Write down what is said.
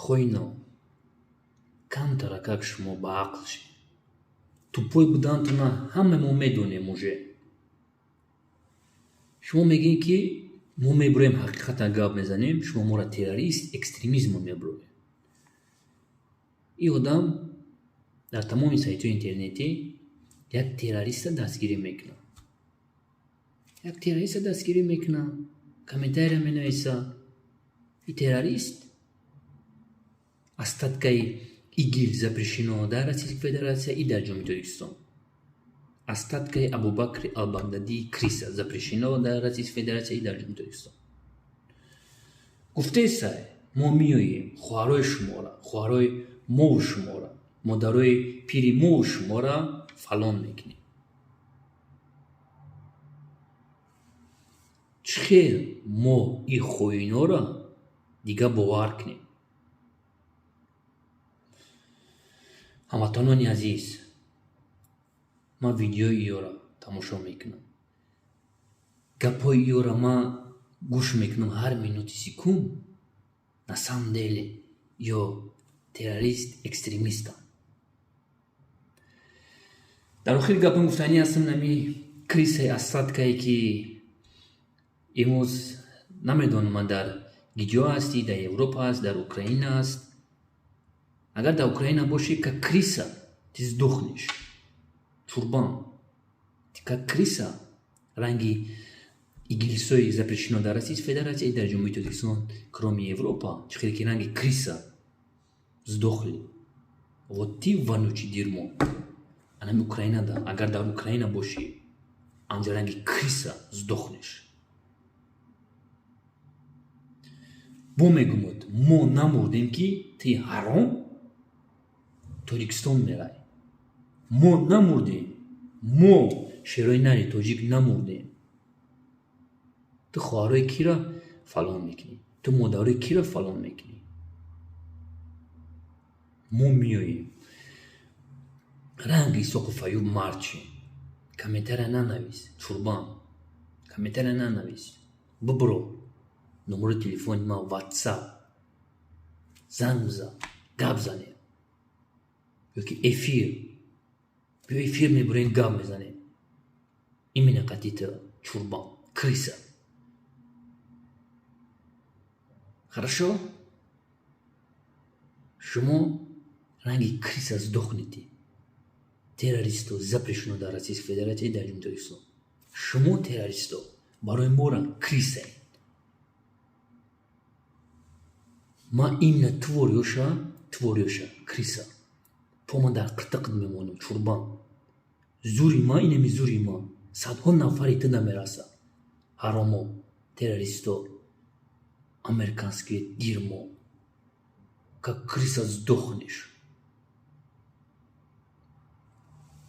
Хоино, камтаракак шумо ба ақл шед. Тупой будантона ҳама мо медонем уже. Шумо мегӯед, ки мо мебуроем, ҳақиқатан гап мезанем, шумо моро террорист, экстремизм мебуроед. Ин одам дар тамоми сайтҳои интернетӣ як террориста дастгирӣ мекунад. Як террориста дастгирӣ мекунад, комментария менависа. И террорист остаткаи ИГИЛ запрещено дар Российской Федерация и дар Ҷумҳурии Тоҷикистон. Остаткаи Абубакри Албагдадии крыса запрещено дар Российской Федерация и дар Ҷумҳурии Тоҷикистон. Гуфтесай, мо меоем хоҳарои шуморо, хоҳарои мову шуморо, модарои пири мову шуморо фалон мекунем. Чӣ хел мо ин хоинҳоро дигар бовар кунем? Ҳамватанони азиз, ман видеои иёро тамошо мекунам. Гапҳои иёро ман гӯш мекунам ҳар минути секунд. На самом деле ё террорист, экстремистам. Дар охири гапам гуфтанӣ ҳастам, нами крысаи остаткае, ки имрӯз намедонам ман дар гиҷо ҳастӣ, дар Европа аст, дар Украина аст. Агар дар Украина бошӣ, как крыса ты сдохнешь. Чурбан. Ты как крыса ранги игилисои запрещено дар Российской Федерация и дар Ҷумҳурии Тоҷикистон, кроме Европа, чӣ хеле ки ранги крыса сдохли. Вот ты вонючий дерьмо. Анами Украинада, агар дар Украина бошӣ, анҷа ранги крыса сдохнешь. Бо мегумуд, мо намурдем, ки ти ҳаром Тоҷикистон мерай. Мо намурдем, мо шерои нари тоҷик намурдем. Ту хоҳарои киро фалон мекунӣ? Ту модарои киро фалон мекунӣ? Мо меоем. Ранги Исоқу Фаюб мард шем. Комментария нанавис, чурбан. Комментария нанавис. Бибуро. Номери телефони ман WhatsApp. Занг бизан, гап занем. Ёки эфир. Биё эфир мебурем, гап мезанем. Именно қати ту, чурбан, крыса. Хорошо? Шумо ранги крыса сдохнете. Террористо запрещено дар Российской Федерация и дар Ҷумҳурии Тоҷикистон. Шумо террористо барои мора крысаед. Ман именно творёша, творёша, крыса. По ман дар қиртиқат мемонам, чурбан. Зури ман инами зури ман. Садҳо нафари ту намераса. Ҳаромо, террористо, американские дерьмо. Как крыса сдохнешь.